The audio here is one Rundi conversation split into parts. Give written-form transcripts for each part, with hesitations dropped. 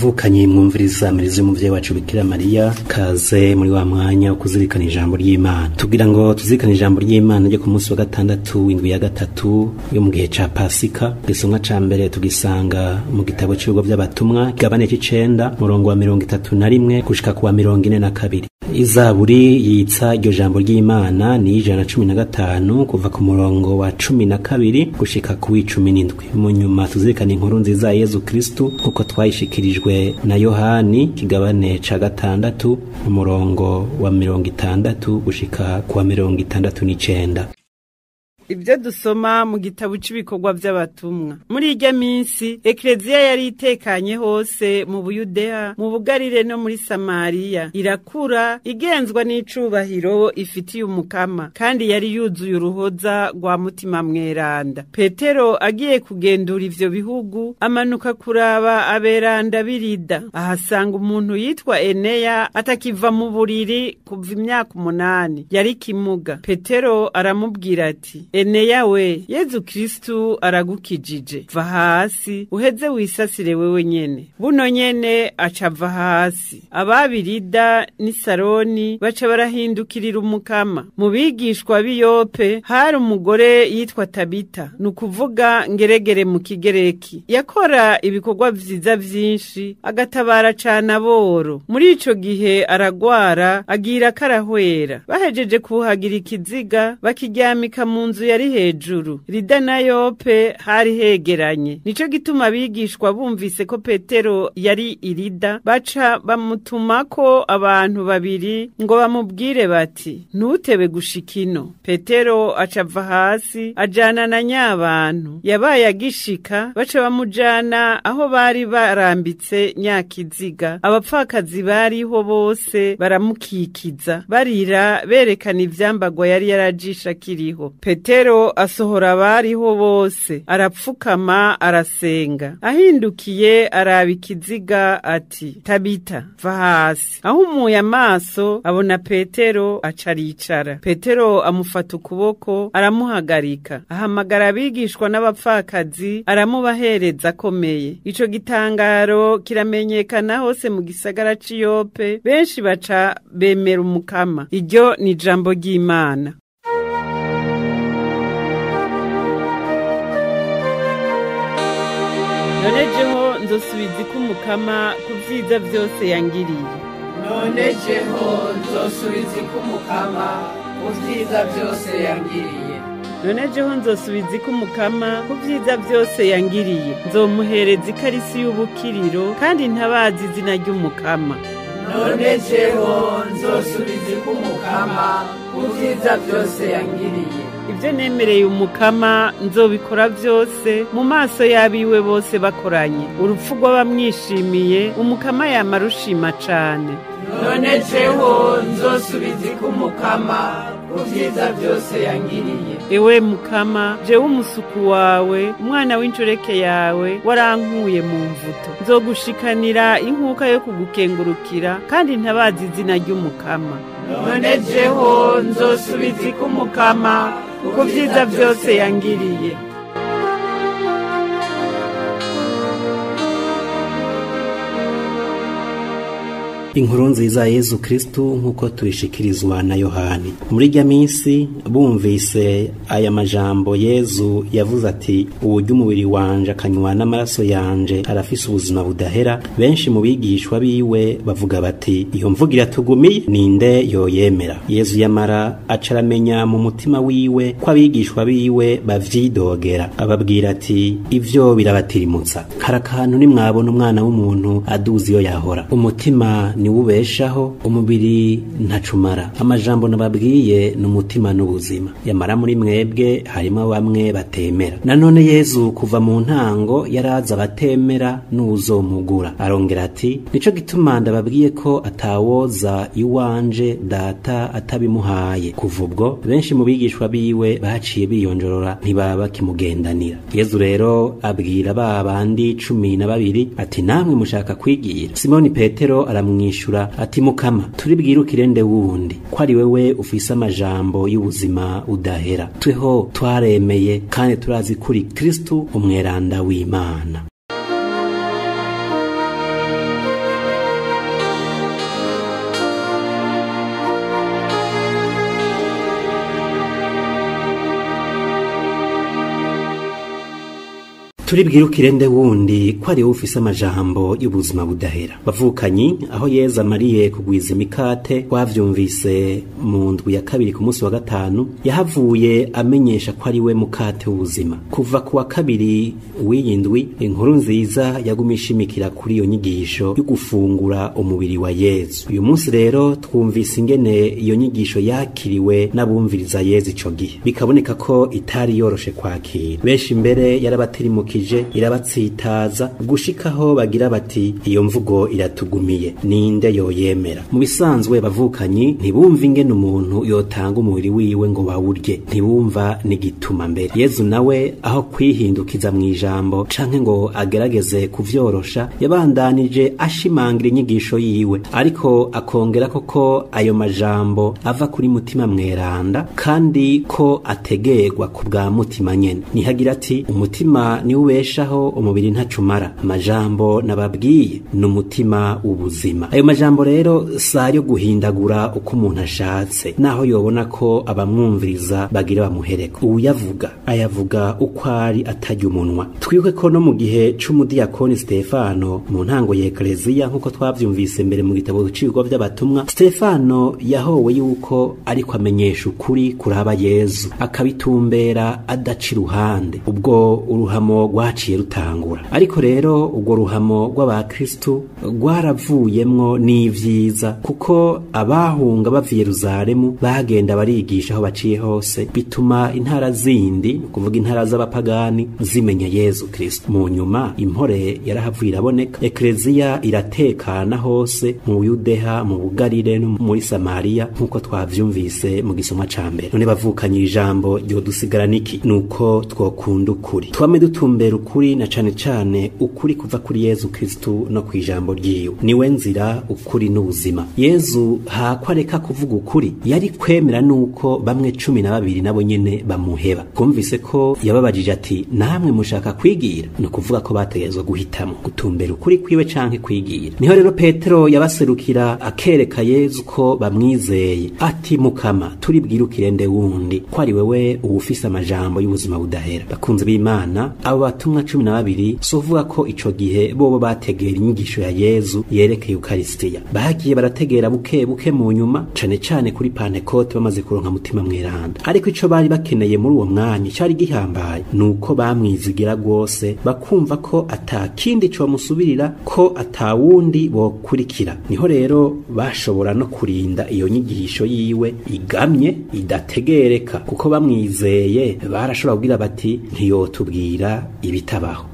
Bavukanye mwumviriza mirizi y'umuvyeyi wacu Bikira Mariya, kaze muri wa mwanya wo kuzirikana ijambo ry'Imana. Tugira ngo tuzirikane ijambo ry'Imana ryo ku munsi wa gatandatu w'indwi ya gatatu yo mu gihe ca Pasika. Igisomwa ca mbere tugisanga mu gitabo c'ibigo vy'abatumwa, kigabane c'icenda, murongo wa 31 gushika ku wa 42. Izaburi yitsa iryo jambo ry'Imana ni 115 kuva ku murongo wa 12 gushika ku 17. Mu nyuma tuzirikana inkuru nziza ya Yezu Kristu nkuko twayishikirijwe na Yohani, kigabane ca gatandatu, umurongo wa 60 gushika ku wa 69. Ibyo dusoma mu gitabo c'ibikorwa by'abatumwa. Muri irya minsi ekleziya yari itekanye hose mu Buyudeya, mu Bugarire no muri Samariya, irakura igenzwa n'icubahiro ifitiye umukama, kandi yari yuzuye uruhoza rwa mutima mweranda. Petero agiye kugendura ivyo bihugu, amanuka kuraba aberanda birida, ahasanga umuntu yitwa Eneya atakiva mu buriri kuva imyaka 8, yari kimuga. Petero aramubwira ati: Eneya we, Yezu Kristu aragukijije, va hasi uheze wisasire wewe nyene. Buno nyene acava hasi. Ababirida ni Saroni baca barahindukirira umukama. Mu bigishwa b'iyope hari umugore yitwa Tabita, nukuvuga ngeregere mu Kigereki. Yakora ibikorwa vyiza vyinshi, agatabara cane aboro. Muri ico gihe aragwara, agira karahwera. Bahejeje kuhagira ikiziga, bakiryamika mu nzu yari hejuru. Lida na Yope hari hegeranye. Nico gituma abigishwa bumvise ko Petero yari irida, baca bamutumako abantu babiri ngo bamubwire bati: ntutebe gushika ino. Petero acava hasi ajana na nyabantu. Yabaye agishika, baca bamujana aho bari barambitse nyakiziga. Abapfakazi bariho bose baramukikiza, barira berekana ivyambagwa yari yarajisha kiriho. Petero asohora abariho bose, arapfukama arasenga. Ahindukiye araba ikiziga ati: Tabita, va hasi. Ahumuye amaso abona Petero, acaricara. Petero amufata ukuboko aramuhagarika, ahamagara abigishwa n'abapfakazi aramubahereza akomeye. Ico gitangaro kiramenyekana hose mu gisagara c'iyope, benshi baca bemera umukama. Iryo ni ijambo ry'Imana. None jeho nzosubiza ikumukama ku vyiza vyose yangiriye. None jeho nzosubiza ikumukama ku vyiza vyose yangiriye. None jeho nzosubiza ikumukama ku vyiza vyose yangiriye. Nzomuhereza ikarisi y'ubukiriro, kandi ntabazi izina ry'umukama. None jeho nzosubiza ikumukama ku vyiza vyose yangiriye. Ibyo nemereye umukama nzobikora vyose mu maso y'abiwe bose bakoranye. Urupfu rw'abamwishimiye umukama yamarushima cane. None jeho nzosubiza ikumukama ku vyiza vyose yangiriye. Ewe mukama, jewe umusuku wawe, umwana w'incoreke yawe, warankuye mu mvuto. Nzogushikanira inkuka yo kugukengurukira, kandi ntabazi izina ry'umukama. None jeho nzosubiza ikumukama ku vyiza vyose yangiriye. Inkuru nziza Yezu Kristu nkuko tuyishikirizwa na Yohani. Muri irya minsi bumvise aya majambo Yezu yavuze ati: uwurya umubiri wanje akanywa n'amaraso yanje arafise ubuzima budahera. Benshi mu bigishwa biwe bavuga bati: iyo mvugo iratugumiye, ninde yoyemera? Yezu yamara acaramenya mu mutima wiwe ko abigishwa biwe bavyidogera, ababwira ati: ivyo birabatirimutsa. Hari akantu nimwabona umwana w'umuntu aduza iyo yahora. Umutima niwubeshaho, umubiri ntacumara. Amajambo nababwiye ni umutima n'ubuzima. Yamara muri mwebwe harimo bamwe batemera. Nanone Yezu kuva mu ntango yaraza abatemera n'uzomugura. Arongera ati: nico gituma ndababwiye ko atawoza iwanje data atabimuhaye. Kuva ubwo benshi mu bigishwa biwe baciye biyonjorora, ntibaba kimugendanira. Yezu rero abwira ba bandi 12 ati: namwe mushaka kwigira? Simoni Petero aramwishura ati: mukama, turibwirukire nde wundi ko ari wewe ufise amajambo y'ubuzima udahera? Tweho twaremeye kandi turazi kuri Kristu umweranda w'Imana. Turibwirukire nde wundi ko ari ufise amajambo y'ubuzima budahera. Bavukanyi, aho Yezu amariye kugwiza imikate, twavyumvise mu ndwi ya kabiri ku munsi wa gatanu, yahavuye amenyesha ko ari we mukate w'ubuzima. Kuva ku wa kabiri w'iyi ndwi, inkuru nziza yagumye ishimikira kuri iyo nyigisho yo gufungura umubiri wa Yezu. Uyu munsi rero twumvise ingene iyo nyigisho yakiriwe n'abumviriza Yezu ico gihe, bikaboneka ko itari yoroshe kwakira. Benshi mbere yarabaterimukije, irabatsitaza gushikaho bagira bati iyo mvugo iratugumiye, ninde yoyemera? Mu bisanzwe bavukanyi, ntibumva ingene umuntu yotanga umubiri wiwe ngo bawurye, ntibumva n'igituma mbere. Yezu nawe aho kwihindukiza mu ijambo canke ngo agerageze kuvyorosha, yabandanije ashimangira inyigisho yiwe, ariko akongera koko ayo majambo ava kuri mutima mweranda kandi ko ategerwa ku bwa mutima nyene. Nihagira ati umutima ni ubeshaho, umubiri ntacumara. Amajambo nababwiye ni umutima w'ubuzima. Ayo majambo rero si ayo guhindagura uko umuntu ashatse, naho yobona ko abamwumviriza bagira bamuhereko. Uyavuga ayavuga uko ari atarya umunwa. Twibuke ko no mu gihe c'umudiyakoni Stefano mu ntango ya Ekleziya, nk'uko twavyumvise mbere mu gitabo c'Ibikorwa vy'Abatumwa, Stefano yahowe yuko ariko amenyesha ukuri kuraba Yezu, akabitumbera adaca iruhande. Ubwo uruhamo rwaciye rutangura. Ariko rero urwo ruhamo rw'abakristu rwaravuyemwo n'ivyiza, kuko abahunga bava i Yeruzalemu bagenda barigisha aho baciye hose, bituma intara zindi, kuvuga intara z'abapagani, zimenya Yezu Kristo. Mu nyuma impore yarahavuye iraboneka, Ekleziya iratekana hose mu Yudeha, mu Bugarire no muri Samariya, nk'uko twavyumvise mu gisomwa ca mbere. None bavukanye, ijambo ryodusigara niki? Nuko twokunda ukuri, twame dutumbera ukuri, na cane cane ukuri kuva kuri Yezu Kristu no kwijambo ryiwe. Niwe nzira, ukuri n'ubuzima. Yezu hakwa reka kuvuga ukuri, yari kwemera nuko bamwe 12 nabo nyene bamuheba. Kumvise ko yababajije ati namwe mushaka kwigira? Ni ukuvuga ko bategerezwa guhitamo gutumbera ukuri kwiwe canke kwigira. Niho rero Petero yabaserukira akereka Yezu ko bamwizeye, ati mukama, turibwirukire nde wundi ko ari wewe uwufise amajambo y'ubuzima budahera? Bakunze b'Imana, abo batumwa 12 so uvuga ko ico gihe bobo bategera inyigisho ya Yezu yerekeye Ukaristiya. Bagiye barategera buke buke mu nyuma, cane cane kuri Pantekote bamaze kuronka mutima mweranda. Ariko ico bari bakeneye muri uwo mwanya cari gihambaye nuko bamwizigira rwose, bakumva ko ata kindi co musubirira, ko atawundi bokurikira. Niho rero bashobora no kurinda iyo nyigisho yiwe igamye idategereka, kuko bamwizeye barashobora kugira bati ntiyotubwira ibitabaho.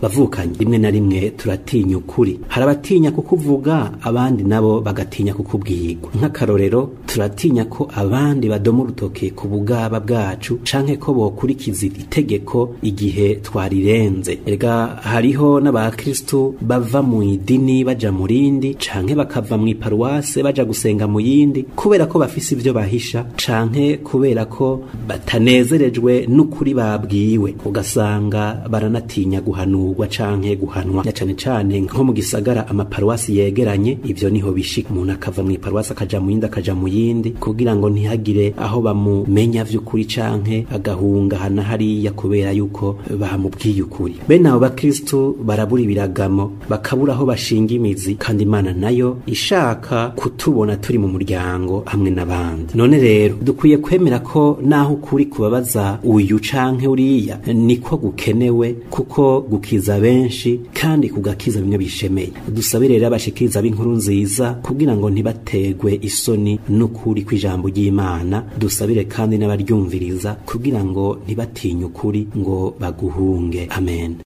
Bavukanye, rimwe na rimwe turatinya ukuri. Hari abatinya kukuvuga, abandi nabo bagatinya kukubwirwa. Nk'akarorero, turatinya ko abandi badoma urutoke ku bugaba bwacu, canke ko bokurikiza itegeko igihe twarirenze. Erega hariho n'abakristu bava mu idini baja mu rindi, canke bakava mu iparuwase baja gusenga mu yindi, kubera ko bafise ivyo bahisha, canke kubera ko batanezerejwe n'ukuri babwiwe. Ugasanga baranatinya guhanurwa canke guhanwa, na cane cane nko mu gisagara amaparuwasi yegeranye, ivyo niho bishika umuntu akava mu iparuwasi akaja mu yindi, akaja mu yindi, kugira ngo ntihagire aho bamumenya vy'ukuri, canke agahungahana hariya kubera yuko bamubwiye ukuri. Bene abo bakristu barabura ibiragamo, bakabura aho bashinga imizi, kandi Imana nayo ishaka kutubona turi mu muryango hamwe n'abandi. None rero dukwiye kwemera ko naho ukuri kubabaza uyu canke uriya, niko gukenewe, kuko gukiza benshi kandi kugakiza bimwe bishemeye. Dusabe rero abashikiriza b'inkuru nziza kugira ngo ntibategwe isoni n'ukuri kw'ijambo ry'Imana. Dusabire kandi n'abaryumviriza kugira ngo ntibatinye ukuri ngo baguhunge. Amen.